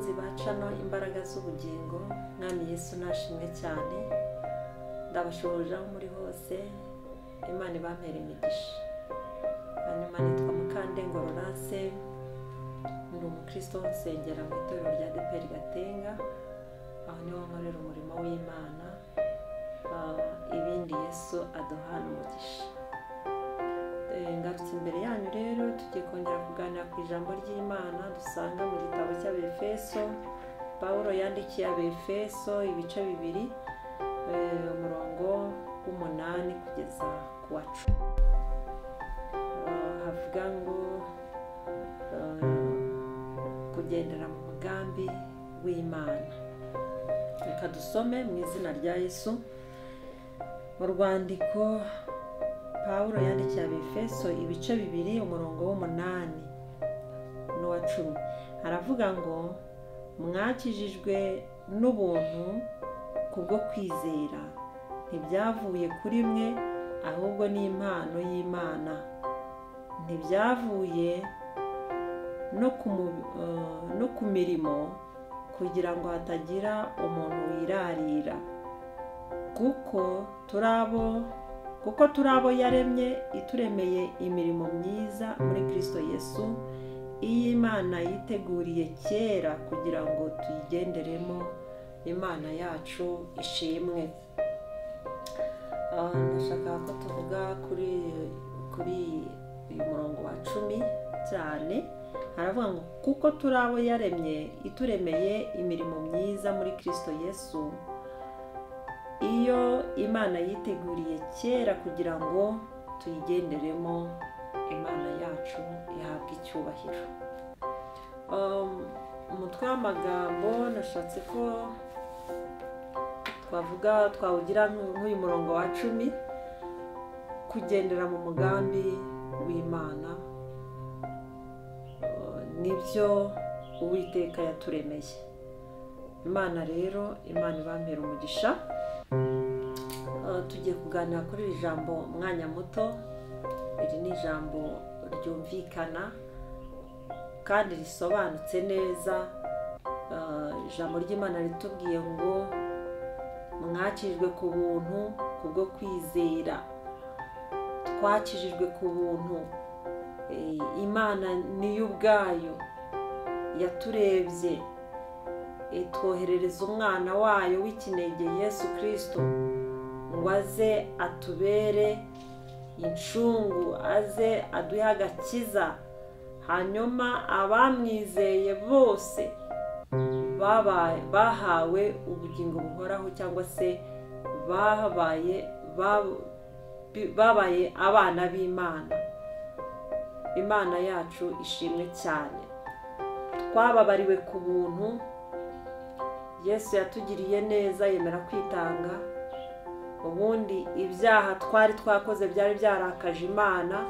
Bakunzi ba cano Imbaraga z'Ubugingo, Mwami Yesu nashimwe cyane. Ndabashuhuje aho muri hose, Imana ibampera imigisha. Hanyuma nitwa Mukandengo Laurence, ndi umukristo nsengera mu itorero rya ADEPR Gatenga, aho niho nkorera umurimo w'Imana. Ibindi Yesu aduhana umugisha. Ngarutse imbere yanyu rero, tugiye kongera kuganira ku ijambo ry'Imana dusanga mu gitabo cy'Abefeso. Pawulo yandikiye Abefeso ibice 2, umurongo w'8 kugeza ku wa 10. Havuga ngo kugendera mu mugambi w'Imana. Reka dusome mu izina rya Yesu. Mu rwandiko Pawulo yandikiye Abefeso ibice 2, umurongo w'8 n'uwa 10, haravuga ngo mwakijijwe n'ubuntu kubwo kwizera, ntibyavuye kuri mwe ahubwo ni impano y'Imana, ntibyavuye no ku mirimo kugira ngo hatagira umuntu wirarira, kuko turi abo yaremye, ituremeye imirimo myiza muri Kristo Yesu, iyi Imana yiteguriye kera kugira ngo tuyigenderemo. Imana yacu ishimwe. Ndashaka ko tuvuga kuri uyu murongo wa 10 cyane. Haravuga ngo kuko turi abo yaremye, ituremeye imirimo myiza muri Kristo Yesu, iyo Imana yiteguriye kera kugira ngo tuyigenderemo. Imana yacu ihabwa icyubahiro. Umutwe w'amagambo nashatse ko twavuga twawugira nk'uyu murongo wa 10, kugendera mu mugambi w'Imana nibyo Uwiteka yaturemeye. Imana rero, Imana ibampera umugisha. Tugiye kuganira kuri iri jambo umwanya muto. Iri ni ijambo ryumvikana kandi risobanutse neza. Ijambo ry'Imana ritubwiye ngo mwakijijwe ku buntu kubwo kwizera. Twakijijwe ku buntu. Imana niyo ubwayo yaturebye, itwoherereza umwana wayo w'ikinege Yesu Kristo ngo aze atubere incungu, aze aduhe agakiza. Hanyuma abamwizeye bose bahawe ubugingo buhoraho, cyangwa se babaye abana b'Imana. Imana yacu ishimwe cyane. Twababariwe ku buntu. Yesu yatugiriye neza, yemera kwitanga. Ubundi ibyaha twari twakoze byari byarakaje Imana.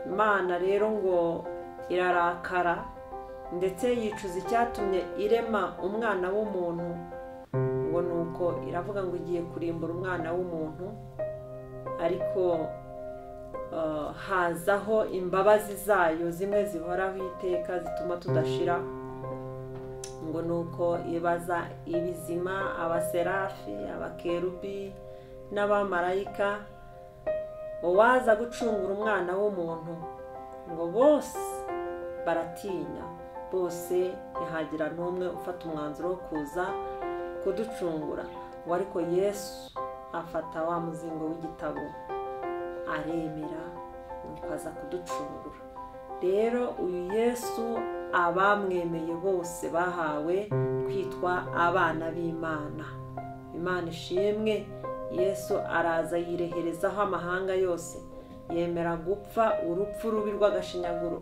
Imana rero ngo irarakara, ndetse yicuza icyatumye irema umwana w'umuntu. Ngo nuko iravuga ngo igiye kurimbura umwana w'umuntu, ariko hazaho imbabazi zayo zimwe zihoraho iteka, zituma tudashira. Ngo nuko ibaza ibizima, abaserafi, abakerubi n'abamarayika, uwaza gucungura umwana w'umuntu. Ngo bose baratinya, bose ntihagira n'umwe ufata umwanzuro wo kuza kuducungura. Ngo ariko Yesu afata wa muzingo w'igitabo aremera, nuko aza kuducungura. Rero uyu Yesu abamwemeye bose bahawe kwitwa abana b'Imana. Imana ishimwe. Yesu araza yireherezaho amahanga yose, yemera gupfa urupfu rubi rw'agashinyaguro.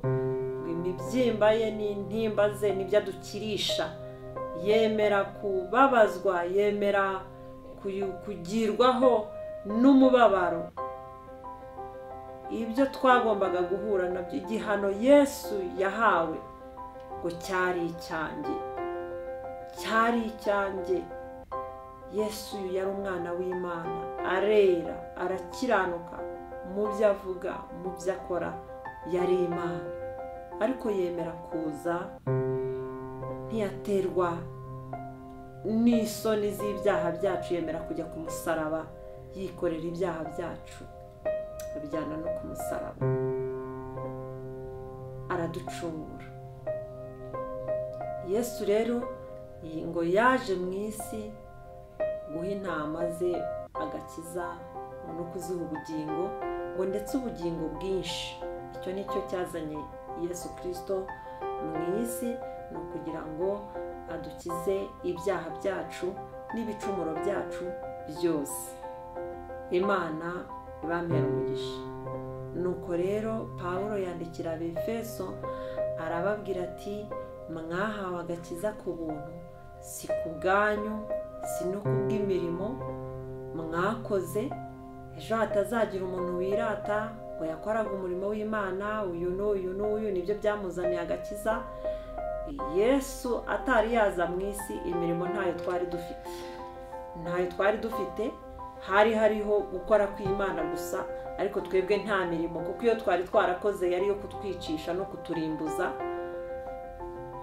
Imibyimba ye n'intimba ze nibyo adukirisha. Yemera kubabazwa, yemera kugirwaho n'umubabaro. Ibyo twagombaga guhura nabyo, igihano Yesu yahawe ngo cyari icyanjye, cyari icyanjye. Yesu yari umwana w'Imana, arera, arakiranuka mu byo avuga, mu byo akora, yari Imana. Ariko yemera kuza ntiyaterwa n'isoni z'ibyaha byacu, yemera kujya ku musaraba yikorera ibyaha byacu abijyana no ku musaraba araducungura. Yesu rero ngo yaje mu isi guha intama ze agakiza no kuziha ubugingo, ngo ndetse ubugingo bwinshi. Icyo nicyo cyazanye Yesu Kristo mu isi, ni ukugira ngo adukize ibyaha byacu n'ibicumuro byacu byose. Imana ibamera umugisha. Nuko rero Pawulo yandikira Abefeso arababwira ati mwahawe agakiza ku buntu, si ku bwanyu, si no ku bw'imirimo mwakoze, ejo hatazagira umuntu wirata ngo yakoraga umurimo w'Imana, uyu n'uyu n'uyu nibyo byamuzaniye agakiza. Yesu atari yaza mu isi imirimo ntayo twari dufite, ntayo twari dufite, hari hariho gukora kw'Imana gusa, ariko twebwe nta mirimo, kuko iyo twari twarakoze yari yo kutwicisha no kuturimbuza.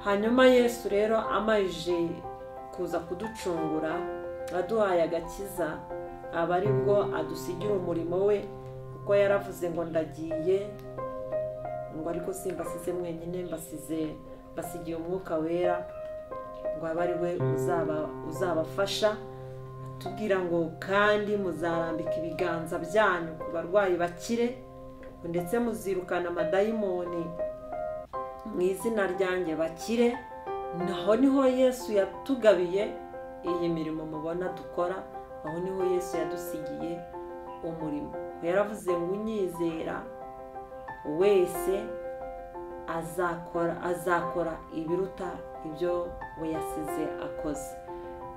Hanyuma Yesu rero amaje kuza kuducungura aduhaye agakiza, aba aribwo adusigira umurimo we, kuko yaravuze ngo ndagiye, ngo ariko simbasize mwenyine, mbasigiye umwuka wera, ngo abe ari we uzabafasha. Tubwira ngo kandi muzarambika ibiganza byanyu ku barwayi bakire, ndetse muzirukana amadayimoni mu izina ryanjye bakire. Naho niho Yesu yatugabiye iyi mirimo mubona dukora, aho niho Yesu yadusigiye umurimo. Yaravuze ngo unyizera wese azakora ibiruta ibyo we yasize akoze.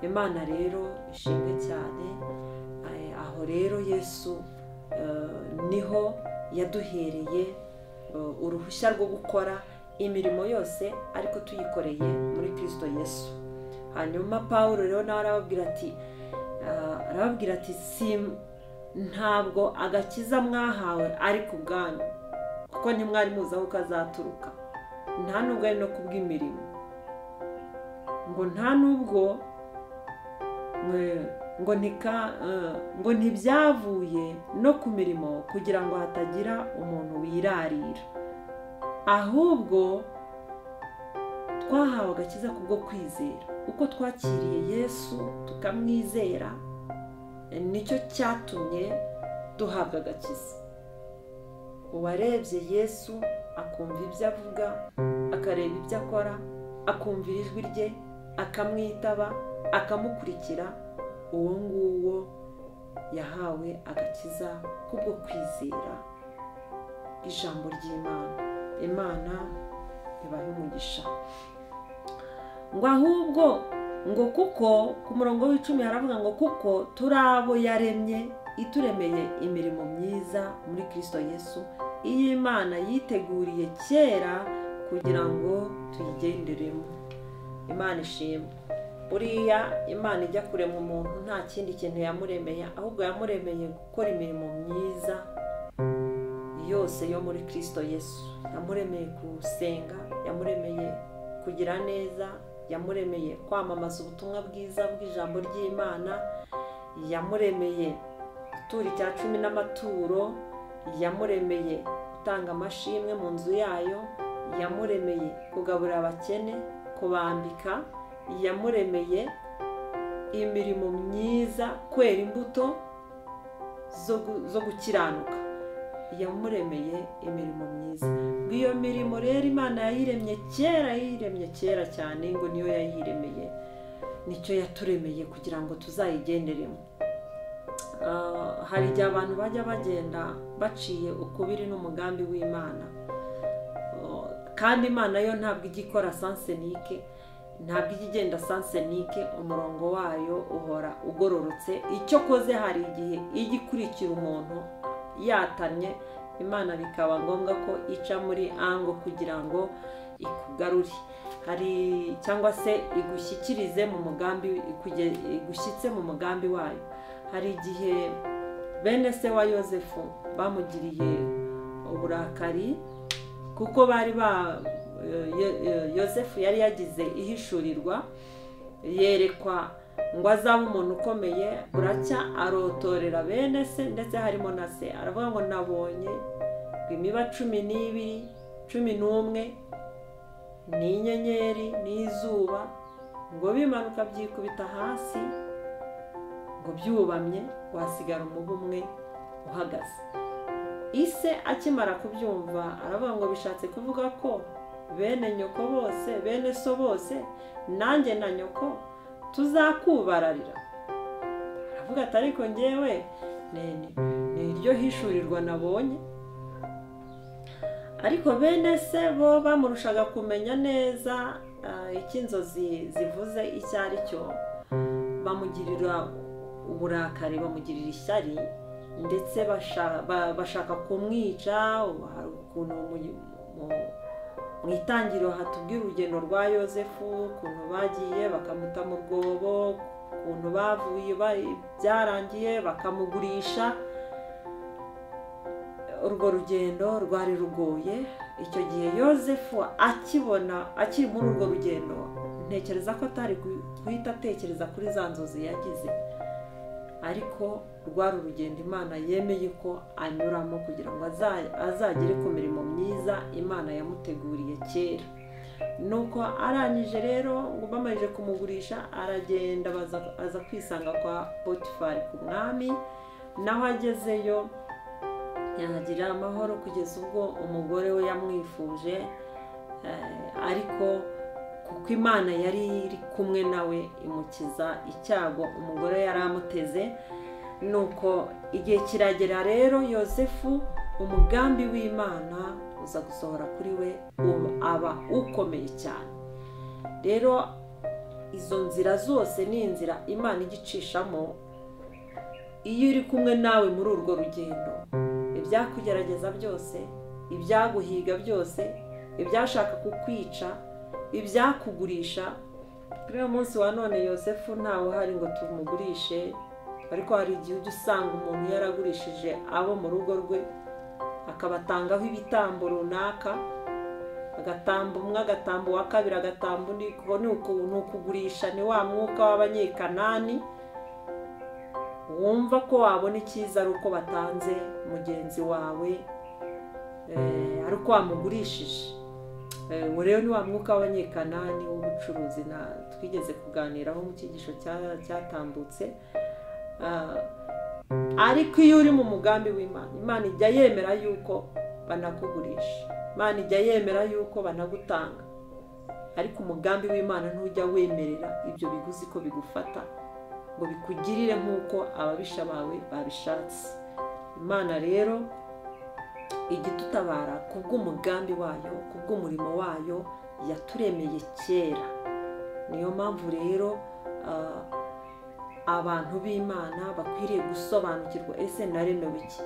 Imana rero ishimwe cyane. Aho rero Yesu niho yaduhereye uruhushya rwo gukora imirimo yose, ariko tuyikoreye muri Kristo Yesu. Hanyuma Pawulo rero nawe arababwira ati ntabwo agakiza mwahawe ari ku bwanyu, kuko ntimwari muzi aho kazaturuka, nta nubwo ari no kubw'imirimo, ngo nta nubwo ngo ntibyavuye no ku mirimo, kugira ngo hatagira umuntu wirarira, ahubwo twahawe agakiza kubwo kwizera. Uko twakiriye Yesu tukamwizera, nicyo cyatumye duhabwa agakiza. Uwarebye Yesu akumva ibyo avuga, akareba ibyo akora, akumvira ijwi rye, akamwitaba, akamukurikira, uwo nguwo yahawe agakiza kubwo kwizera ijambo ry'Imana. Imana ibahe umugisha. Ngo ahubwo ngo kuko ku murongo w'icumi haravuga ngo kuko turi abo yaremye, ituremeye imirimo myiza muri Kristo Yesu, iyi Imana yiteguriye kera kugira ngo tuyigenderemo. Imana ishimwe. Buriya Imana ijya kurema umuntu nta kindi kintu yamuremeye, ahubwo yamuremeye gukora imirimo myiza yose yo muri Kristo Yesu. Yamuremeye gusenga, yamuremeye kugira neza, yamuremeye kwamamaza ubutumwa bwiza bw'ijambo ry'Imana, yamuremeye gutura icya cumi n'amaturo, yamuremeye gutanga amashimwe mu nzu yayo, yamuremeye kugaburira abakene, kubambika, yamuremeye imirimo myiza, kwera imbuto zo gukiranuka, yamuremeye imirimo myiza. Iyo mirimo rero Imana yayiremye kera, yayiremye kera cyane, ngo niyo yayiremeye, nicyo yaturemeye kugira ngo tuzayigenderemo. Hari igihe abantu bajya bagenda baciye ukubiri n'umugambi w'Imana, kandi Imana yo ntabwo ijya ikora sansenike, ntabwo ijya igenda sansenike, umurongo wayo uhora ugororotse. Icyo koze hari igihe ijya ikurikira umuntu yatanye, Imana bikaba ngombwa ko ica muri ango kugira ngo ikugarure, hari cyangwa se igushyikirize mu mugambi, igushyitse mu mugambi wayo. Hari igihe bene se wa Yosefu bamugiriye uburakari, kuko bari Yosefu yari yagize ihishurirwa, yerekwa ngo azaba umuntu ukomeye. Buracya arotorera bene se ndetse harimo na se, aravuga ngo nabonye imiba 12 11 n'inyenyeri n'izuba ngo bimanuka byikubita hasi ngo byubamye, wasigara umubu umwe uhagaze. Ise akimara kubyumva aravuga ngo bishatse kuvuga ko bene nyoko bose, bene so bose, nanjye na nyoko tuzakubararira. Aravuga ati ariko njyewe ni iryo hishurirwa nabonye. Ariko bene se bo bamurushaga kumenya neza icyo inzozi zivuze icyo ari cyo, bamugirira uburakari, bamugirira ishyari, ndetse bashaka kumwica. Hari ukuntu mu itangiriro hatubwira urugendo rwa Yosefu, ukuntu bagiye bakamuta mu rwobo, ukuntu bavuye byarangiye bakamugurisha. Urwo rugendo rwari rugoye. Icyo gihe Yosefu akibona akiri muri urwo rugendo, ntekereza ko atari guhita atekereza kuri za nzozi yagize, ariko rwari urugendo Imana yemeye ko anyuramo kugira ngo azagere ku mirimo myiza Imana yamuteguriye kera. Nuko arangije rero ngo bamajije kumugurisha, aragenda aza kwisanga kwa Potifari ku mwami. Naho agezeyo yagira amahoro kugeza ubwo umugore we yamwifuje, ariko kuko Imana yari iri kumwe nawe imukiza icyago umugore yari amuteze. Nuko igihe kiragera rero Yosefu umugambi w'Imana uza gusohora kuri we, aba ukomeye cyane. Rero izo nzira zose ni inzira Imana igicishamo iyo iri kumwe nawe muri urwo rugendo. Ibyakugerageza byose, ibyaguhiga byose, ibyashaka kukwica, ibyakugurisha. Kuri uyu munsi wa none Yosefu ntawe uhari ngo tumugurishe, ariko hari igihe ujya usanga umuntu yaragurishije abo mu rugo rwe, akabatangaho ibitambo runaka, agatamba umwe, agatamba uwa kabiri, agatamba undi. Ni ukugurisha, ni wa mwuka w'Abanyekanani wumva ko wabona icyiza ari uko batanze mugenzi wawe, ari uko wamugurishije. Uwo rero ni wa mwuka w'Abanyekanani w'ubucuruzi twigeze kuganiraho mu cyigisho cyatambutse. Ariko iyo uri mu mugambi w'Imana, Imana ijya yemera yuko banakugurisha, Imana ijya yemera yuko banagutanga, ariko umugambi w'Imana ntujya wemerera ibyo biguzi ko bigufata ngo bikugirire nk'uko ababisha bawe babishatse. Imana rero igitutabara kubw'umugambi wayo, kubw'umurimo wayo yaturemeye kera. Niyo mpamvu rero abantu b'Imana bakwiriye gusobanukirwa, ese naremewe iki?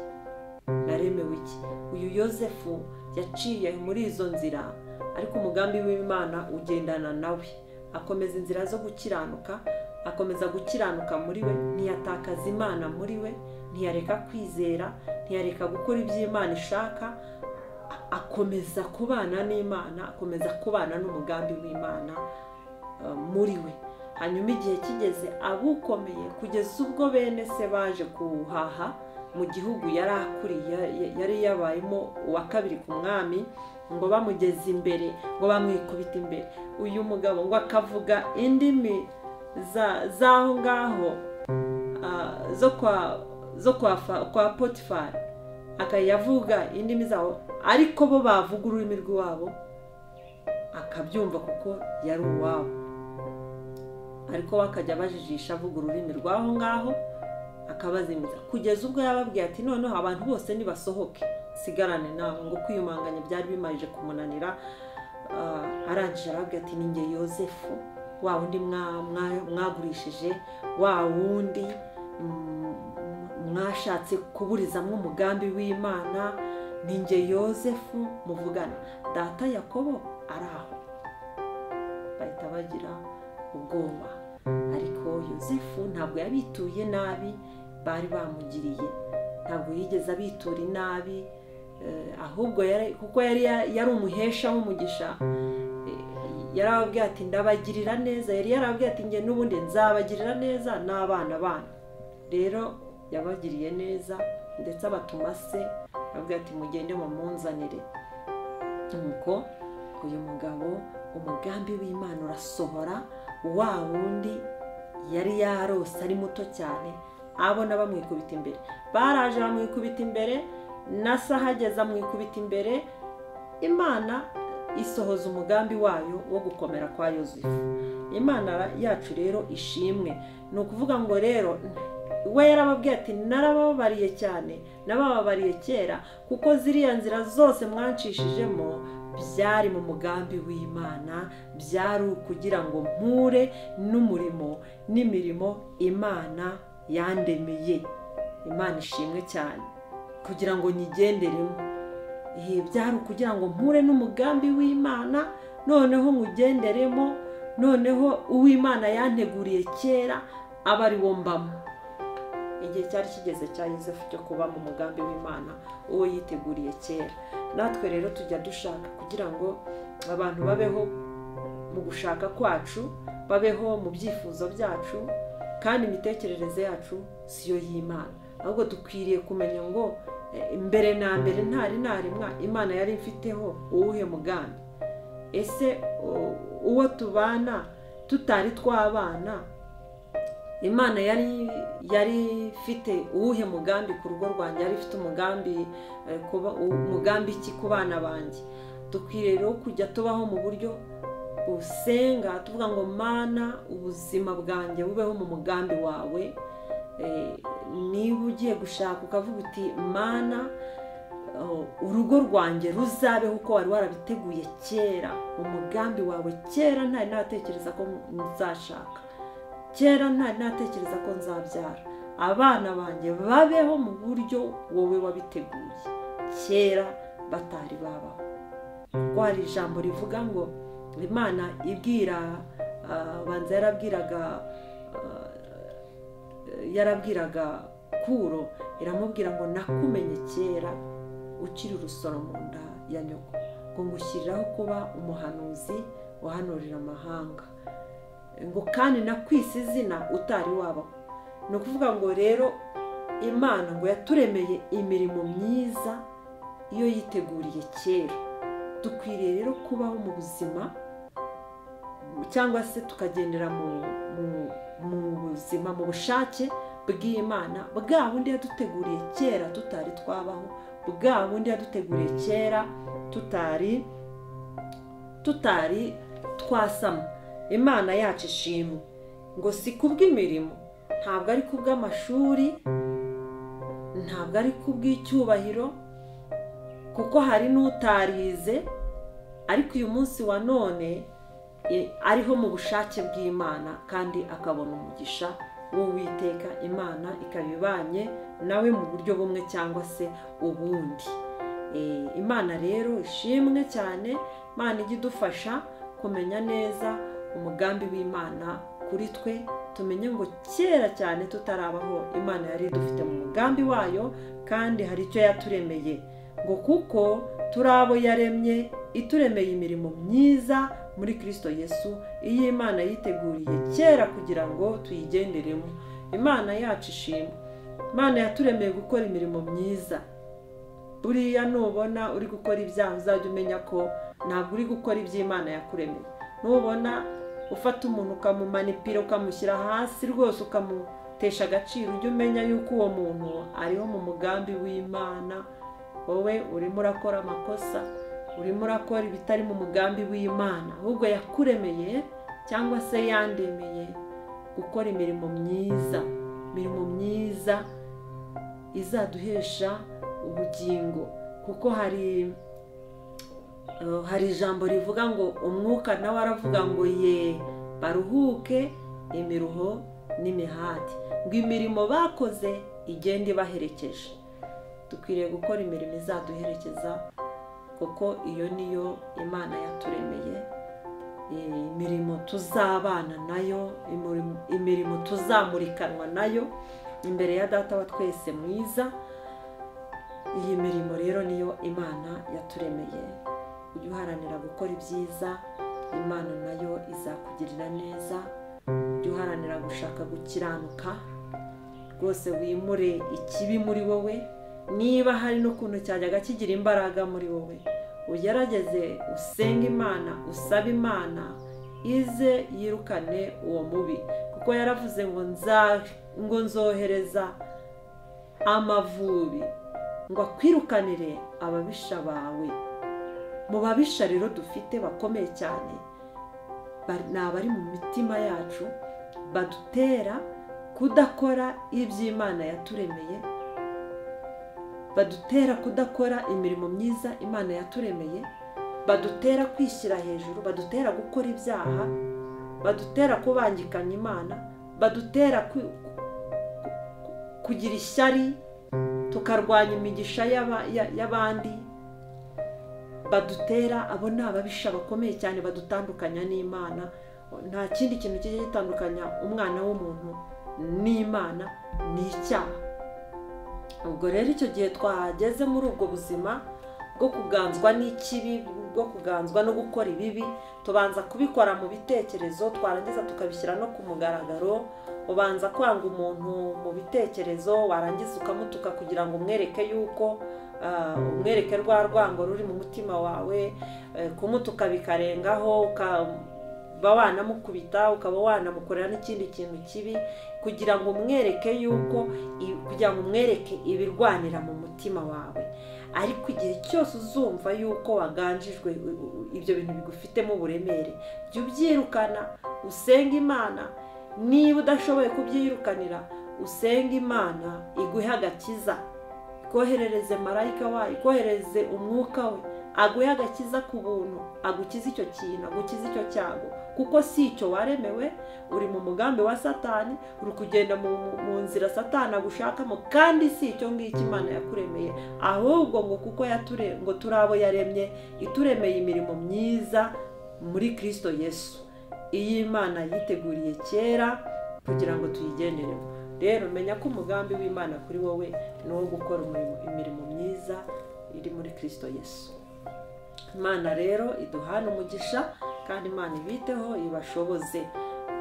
Naremewe iki? Uyu Yosefu yaciye muri izo nzira, ariko umugambi w'Imana ugendana nawe, akomeza inzira zo gukiranuka, akomeza gukiranuka muri we, ntiyatakaza Imana muri we, ntiyareka kwizera, ntiyareka gukora iby'Imana ishaka, akomeza kubana n'Imana, akomeza kubana n'umugambi w'Imana muri we. Hanyuma igihe kigeze abukomeye, kugeza ubwo bene se baje kuhaha mu gihugu yari akuriye, yari yabayemo uwa kabiri ku mwami, ngo bamugeze imbere, ngo bamwikubita imbere. Uyu mugabo ngo akavuga indimi z'aho ngaho zo kwa Potifari, akayavuga indimi zaho, ariko bo bavuga ururimi rwabo akabyumva kuko yari uwabo. Ariko bakajya bajijisha avuga ururimi rw'aho ngaho akabazimiza, kugeza ubwo yababwiye ati noneho abantu bose nibasohoke sigarane nawe, ngo kwiyumanganya byari bimarije kumunanira. Arangije arababwira ati ninjye Yosefu wa wundi mwagurishije, wa wundi mwashatse kuburizamo umugambi w'Imana, ninjye Yosefu muvugana, data Yakobo ari aho. Bahita bagira ubwoba, ariko Yosefu ntabwo yabituye nabi bari bamugiriye, ntabwo yigeze abitura inabi. Ahubwo kuko yari umuhesha w'umugisha, yarababwiye ati ndabagirira neza, yari yarababwiye ati nge n'ubundi nzabagirira neza n'abana banyu. Rero yabagiriye neza, ndetse abatuma se ababwira ati mugende mumunzanire. Nuko uyu mugabo umugambi w'Imana urasohora, wa wundi yari yarose ari muto cyane abona bamwikubita imbere. Baraje bamwikubita imbere, na se ahageze amwikubita imbere. Imana isohoza umugambi wayo wo gukomera kwa Yosefu. Imana yacu rero ishimwe. Ni ukuvuga ngo rero we yarababwiye ati narababariye cyane, nabababariye kera, kuko ziriya nzira zose mwancishijemo byari mu mugambi w'Imana, byari ukugira ngo mpure n'umurimo n'imirimo Imana yandemeye. Imana ishimwe cyane, kugira ngo nyigenderemo. Byari ukugira ngo mpure n'umugambi w'Imana, noneho nkugenderemo, noneho uw'Imana yanteguriye kera aba ari wo mbamo. Igihe cyari kigeze cya Yosefu cyo kuba mu mugambi w'Imana uwo yiteguriye kera. Natwe rero tujya dushaka kugira ngo abantu babeho mu gushaka kwacu, babeho mu byifuzo byacu, kandi imitekerereze yacu siyo y'Imana. Ahubwo dukwiriye kumenya ngo mbere na mbere ntari narimwa Imana yari ifiteho uwuhe mugambi. Ese uwo tubana tutari twabana, Imana yari ifite uwuhe mugambi ku rugo rwanjye? Yari ifite umugambi kuba umugambi iki ku bana banjye? Dukwiriye rero kujya tubaho mu buryo usenga tuvuga ngo Mana, ubuzima bwanjye bubeho mu mugambi wawe. Niba ugiye gushaka ukavuga uti Mana, urugo rwanjye ruzabeho uko wari warabiteguye kera, umugambi wawe kera ntari natekereza ko nzashaka, kera ntari natekereza ko nzabyara, abana banjye babeho mu buryo wowe wabiteguye kera batari babaho. Kuko hari ijambo rivuga ngo Imana ibwira banza yarabwiraga Kuro, iramubwira ngo nakumenye kera ukiri urusoro mu nda ya nyoko, ngo ngushyiriraho kuba umuhanuzi uhanurira amahanga, ngo kandi nakwise izina utari wabaho. Ni ukuvuga ngo rero Imana ngo yaturemeye imirimo myiza iyo yiteguriye kera. Dukwiriye rero kubaho mu buzima, cyangwa se tukagendera mu buzima, mu bushake bw'Imana, bwa bundi yaduteguriye kera tutari twabaho, bwa bundi yaduteguriye kera tutari twasama. Imana yacu ishimwe. Ngo si kubw'imirimo, ntabwo ari kubw'amashuri, ntabwo ari kubw'icyubahiro, kuko hari n'utarize ariko uyu munsi wa none ariho mu bushake bw'Imana, kandi akabona umugisha w'Uwiteka, Imana ikabibanye nawe mu buryo bumwe cyangwa se ubundi. Imana rero ishimwe cyane. Imana ijye idufasha kumenya neza umugambi w'Imana kuri twe, tumenye ngo kera cyane tutarabaho Imana yari idufite mu mugambi wayo, kandi hari icyo yaturemeye, ngo kuko turi abo yaremye, ituremeye imirimo myiza muri Kristo Yesu, iyi Imana yiteguriye kera kugira ngo tuyigenderemo. Imana yacu ishimwe. Imana yaturemeye gukora imirimo myiza. Buriya nubona uri gukora ibyaha uzajya umenya ko ntabwo uri gukora iby'Imana yakuremeye. Nubona ufata umuntu ukamumanipira, ukamushyira hasi rwose, ukamutesha agaciro, ujye umenya yuko uwo muntu ariho mu mugambi w'Imana. Wowe urimo urakora amakosa, urimo urakora ibitari mu mugambi w'Imana. Ahubwo yakuremeye cyangwa se yandemeye gukora imirimo myiza, imirimo myiza izaduhesha ubugingo. Kuko hari ijambo rivuga ngo umwuka nawe aravuga ngo ye baruhuke imiruho n'imihati, ngo imirimo bakoze igende ibaherekeje. Dukwiriye gukora imirimo izaduherekeza, kuko iyo niyo Imana yaturemeye, imirimo tuzabana nayo, imirimo tuzamurikanwa nayo imbere ya Data wa twese mwiza. Iyi mirimo rero niyo Imana yaturemeye. Ujye uharanira gukora ibyiza, Imana nayo izakugirira neza. Ujye uharanira gushaka gukiranuka rwose, wimure ikibi muri wowe. Niba hari n'ukuntu cyajyaga kigira imbaraga muri wowe, ugerageze usenge Imana, usabe Imana ize yirukane uwo mubi, kuko yaravuze ngo nzohereza amavubi ngo akwirukanire ababisha bawe. Mu babisha rero dufite bakomeye cyane ni abari mu mitima yacu, badutera kudakora iby'Imana yaturemeye, badutera kudakora imirimo myiza Imana yaturemeye, badutera kwishyira hejuru, badutera gukora ibyaha, badutera kubangikanya Imana, badutera kugira ishyari, tukarwanya imigisha y'abandi, badutera. Abo ni ababisha bakomeye cyane badutandukanya n'Imana. Nta kindi kintu kijya gitandukanya umwana w'umuntu n'Imana, ni icyaha. Ubwo rero icyo gihe twageze muri ubwo buzima bwo kuganzwa n'ikibi, bwo kuganzwa no gukora ibibi, tubanza kubikora mu bitekerezo, twarangiza tukabishyira no ku mugaragaro. Ubanza kwanga umuntu mu bitekerezo, warangiza ukamutuka kugira ngo umwereke yuko umwereke rwa rwango ruri mu mutima wawe. Kumutuka bikarengaho, ukaba wanamukubita, ukaba wanamukorera n'ikindi kintu kibi kugira ngo umwereke yuko, kugira ngo umwereke ibirwanira mu mutima wawe. Ariko igihe cyose uzumva yuko waganjijwe, ibyo bintu bigufitemo uburemere, jya ubyirukana, usenge Imana. Niba udashoboye kubyirukanira, usenge Imana iguhe agakiza, ikoherereze marayika wayo, ikoherereze umwuka we, aguhe agakiza ku buntu, agukize icyo kintu, agukize icyo cyago, kuko si icyo waremewe. Uri mu mugambi wa Satani, uri kugenda mu nzira Satani agushakamo, kandi si icyo ngicyo Imana yakuremeye, ahubwo ngo kuko ngo turi abo yaremye, ituremeye imirimo myiza muri Kristo Yesu, iyi Imana yiteguriye kera kugira ngo tuyigenderemo. Rero menya ko umugambi w'Imana kuri wowe ni uwo gukora imirimo myiza iri muri Kristo Yesu. Imana rero iduhana umugisha, kandi Imana ibiteho, ibashoboze.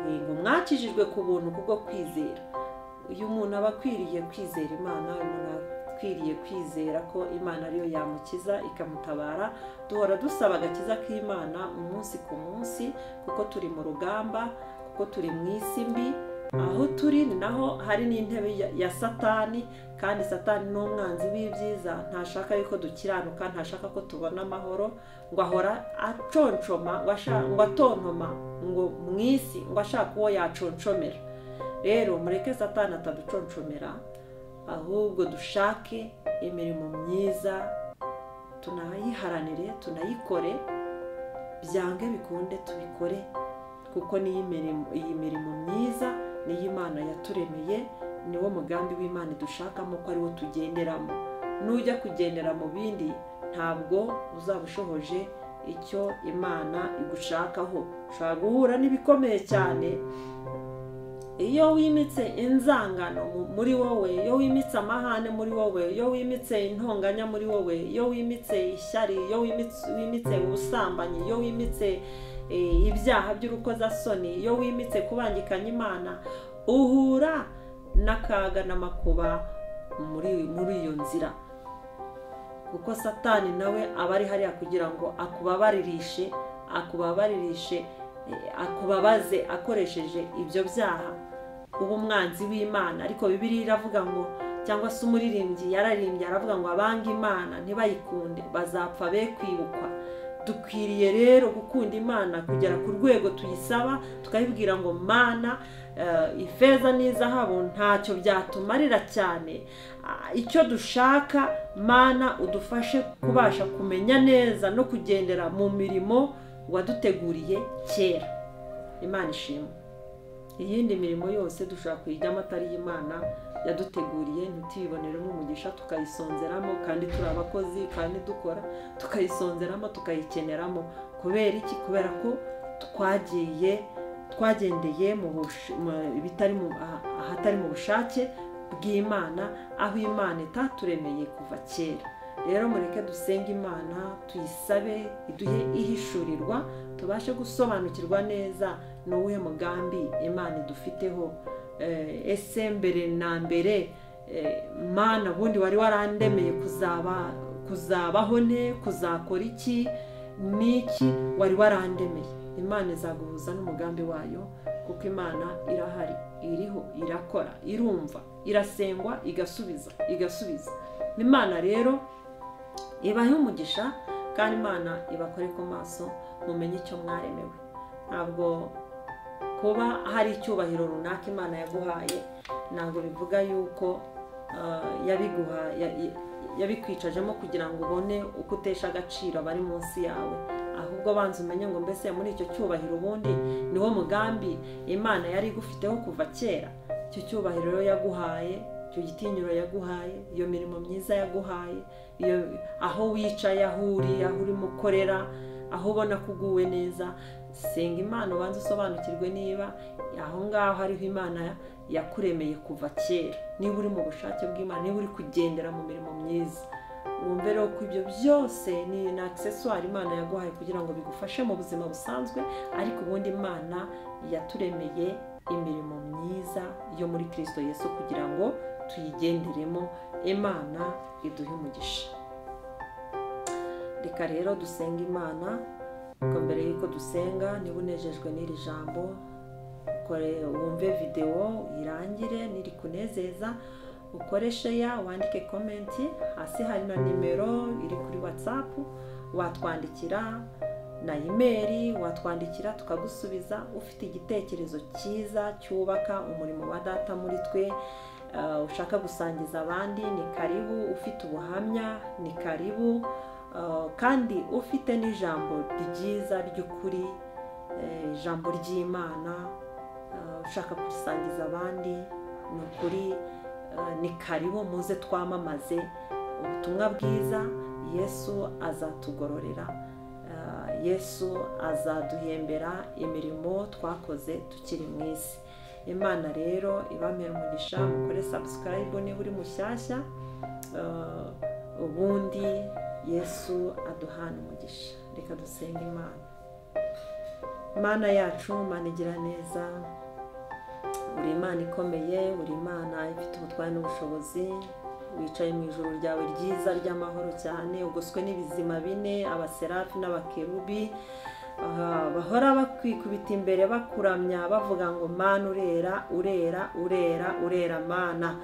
Ngo mwakijijwe ku buntu kubwo kwizera. Uyu muntu aba akwiriye kwizera Imana, uyu muntu akwiriye kwizera ko Imana ariyo yamukiza ikamutabara. Duhora dusaba agakiza k'Imana umunsi ku munsi, kuko turi mu rugamba, kuko turi mu isi mbi. Aho turi ni naho hari n'intebe ya Satani, kandi Satani ni umwanzi w'ibyiza. Ntashaka yuko dukiranuka, ntashaka ko tubona amahoro, ngo ahora aconshoma, ngo atontoma ngo mu isi, ngo ashaka uwo yaconshomera. Rero mureke Satani ataduconshomera, ahubwo dushake imirimo myiza, tunayiharanire, tunayikore, byange bikunde tubikore, kuko niyi mirimo myiza niyo Imana yaturemeye, niwo mugambi w'Imana dushakamo ko ariwo tugenderamo. Nujya kugendera mu bindi, ntabwo uzaba ushohoje icyo Imana igushakaho. Ushobora guhura n'ibikomeye cyane iyo wimitse inzangano muri wowe, iyo wimitse amahane muri wowe, iyo wimitse intonganya muri wowe, iyo wimitse ishyari, iyo wimitse ubusambanyi, iyo wimitse ibyaha by'urukozasoni, iyo wimitse kubangikanya Imana, uhura n'akaga n'amakuba muri iyo nzira. Kuko Satani nawe aba ari hariya kugira ngo akubabaririshe, akubabaze akoresheje ibyo byaha, uba umwanzi w'Imana. Ariko Bibiliya iravuga ngo, cyangwa se umuririmbyi yararimbye aravuga ngo abanga Imana ntibayikunde bazapfa be kwibukwa. Dukwiriye rero gukunda Imana kugera ku rwego tuyisaba, tukayibwira ngo Mana, ifeza n'izahabu ntacyo byatumarira cyane, icyo dushaka Mana udufashe kubasha kumenya neza no kugendera mu mirimo waduteguriye kera. Imana ishimwe. Iyindi mirimo yose dushobora kuyijyamo atari Imana yaduteguriye, ntituyiboneremo umugisha, tukayisonzeramo, kandi turi abakozi, kandi dukora, tukayisonzeramo, tukayikeneramo. Kubera iki? Kubera ko twagendeye mu bitari ahatari mu bushake bw'Imana, aho Imana itaturemeye kuva kera. Rero mureke dusenge Imana, tuyisabe iduhe ihishurirwa, tubashe gusobanukirwa neza n'uwuhe mugambi Imana idufiteho. Ese mbere na mbere Mana bundi wari warandemeye kuzabaho ne, kuzakora iki niki wari warandemeye? Imana izaguhuza n'umugambi wayo, kuko Imana irahari, iriho, irakora, irumva, irasengwa, igasubiza. Imana rero ibahe umugisha, kandi Imana ibakore ku maso, mumenye icyo mwaremewe. Ntabwo kuba hari icyubahiro runaka Imana yaguhaye ntabwo bivuga yuko yabikwicajemo kugira ngo ubone uko utesha agaciro abari munsi yawe, ahubwo banza umenye ngo mbese muri icyo cyubahiro ubundi niwo mugambi Imana yari igufiteho kuva kera. Icyo cyubahiro rero yaguhaye, icyo gitinyiro yaguhaye, iyo mirimo myiza yaguhaye, iyo aho wicaye, aho uri, aho urimo ukorera, aho ubona kuguwe neza, senga Imana ubanze usobanukirwe niba aho ngaho hariho Imana yakuremeye kuva kera, niba uri mu bushake bw'Imana, niba uri kugendera mu mirimo myiza. Wumve rero ko ibyo byose ni na accessoire Imana yaguhaye kugira ngo bigufashe mu buzima busanzwe, ariko ubundi Imana yaturemeye imirimo myiza yo muri Kristo Yesu kugira ngo tuyigenderemo. Imana iduhe umugisha. Reka rero dusenga Imana. Kuko mbere yuko dusenga, niba unejejwe n'iri jambo, ukore wumve video irangire, niri kunezeza ukore share, wandike comment hasi, hari na nimero iri kuri WhatsApp watwandikira, na email watwandikira tukagusubiza. Ufite igitekerezo cyiza cyubaka umurimo wa data muri twe, ushaka gusangiza abandi, ni karibu. Ufite ubuhamya, ni karibu. Kandi ufite n'ijambo ryiza ry'ukuri, ijambo ry'Imana ushaka kurisangiza abandi, ni ukuri ni karibu, muze twamamaze ubutumwa bwiza. Yesu azatugororera, Yesu azaduhembera imirimo twakoze tukiri mu isi. Imana rero ibamere umugisha, mukore subscribe niba uri mushyashya, ubundi Yesu aduhana umugisha. Reka dusenge Imana. Imana yacu, Imana igira neza, uri Imana ikomeye, uri Imana ifite ubutware n'ubushobozi, wicaye mu ijuru ryawe ryiza ry'amahoro cyane, ugoswe n'ibizima bine, abaserafi n'abakerubi, bahora bakwikubita imbere bakuramya bavuga ngo Mana urera, urera, urera, urera Mana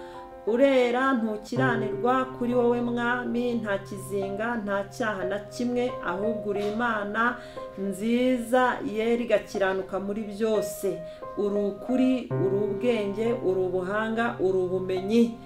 urera, ntukiranirwa kuri wowe Mwami, nta kizinga, nta cyaha na kimwe, ahubwo uri Imana nziza yera igakiranuka muri byose. Uri ukuri, uri ubwenge, uri ubuhanga, uri ubumenyi,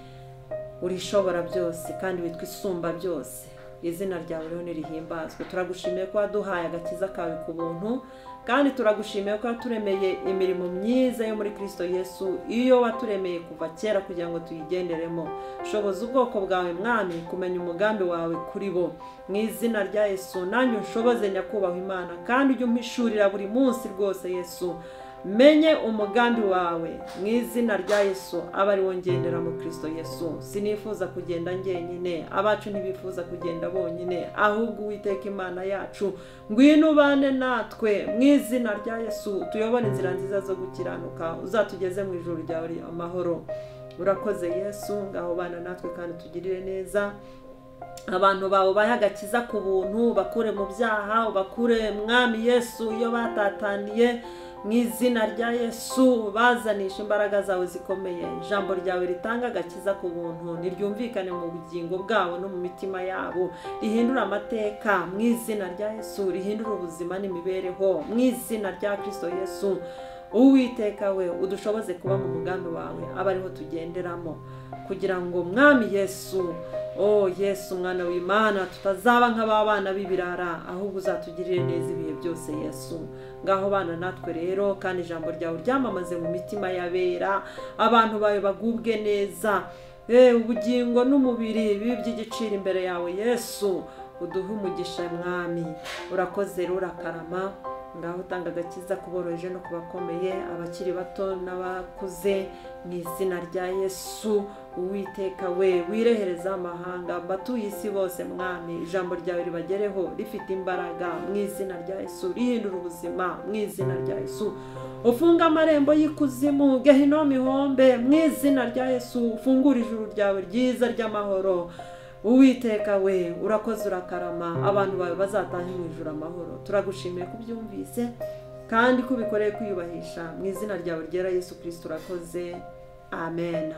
uri ishobora byose, kandi witwa isumba byose. Izina ryawe rero nirihimbazwe. Turagushimiye ko waduhaye agakiza kawe ku buntu, kandi turagushimiye ko waturemeye imirimo myiza yo muri Kristo Yesu, iyo waturemeye kuva kera kugira ngo tuyigenderemo. Shoboza ubwoko bwawe Mwami kumenya umugambi wawe kuri bo, mu izina rya Yesu. Nanjye unshoboze nyakubahwa Imana, kandi ujye umpishurira buri munsi rwose Yesu, menye umugambi wawe mu izina rya Yesu, aba ari wo ngendera mu Kristo Yesu. Sinifuza kugenda njyenyine, abacu ntibifuza kugenda bonyine, ahubwo Uwiteka Imana yacu ngwino ubane natwe mu izina rya Yesu, tuyobore inzira nziza zo gukiranuka, uzatugeze mu ijuru ryawe amahoro. Urakoze Yesu, ngaho bana natwe kandi tugirire neza. Abantu bawe bahe agakiza ku buntu, bakure mu byaha, bakure Mwami Yesu iyo batataniye, mu izina rya Yesu bazanisha imbaraga zawe zikomeye. Ijambo ryawe ritanga agakiza ku buntu niryumvikane mu bugingo bwabo no mu mitima yabo, rihindura amateka mu izina rya Yesu, rihindura ubuzima n'imibereho mu izina rya Kristo Yesu. Uwiteka we udushoboze kuba mu mugambi wawe, aba ariho tugenderamo, kugira ngo Mwami Yesu, oh Yesu mwana w'Imana, tutazaba nk'abana b'ibirara, ahubwo uzatugirire neza ibihe byose Yesu. Ngaho bana natwe rero, kandi ijambo ryawe ryamamaze mu mitima y'abera, abantu bawe bagubwe neza, ubugingo n'umubiri bibe by'igiciro imbere yawe Yesu. Uduhe umugisha Mwami. Urakoze rero, urakarama. Ngaho utanga agakiza kuboroheje no kubakomeye, abakiri bato n'abakuze, Mu izina rya Yesu, Uwiteka we, wirehereza amahanga, abatuye isi bose Mwami, ijambo ryawe ribagereho rifite imbaraga mu izina rya Yesu, rihindura ubuzima mu izina rya Yesu. Ufunga amarembo y'ikuzimu, Gehinomu ihombe mu izina rya Yesu, ufungure ijuru ryawe ryiza ry'amahoro. Uwiteka we, urakoze urakarama, abantu bawe bazatahe mu ijuru amahoro. Turagushimiye kubyumvise kandi kubikoreye kwiyubahisha mu izina ryawe ryera Yesu Kristo, urakoze. Amen.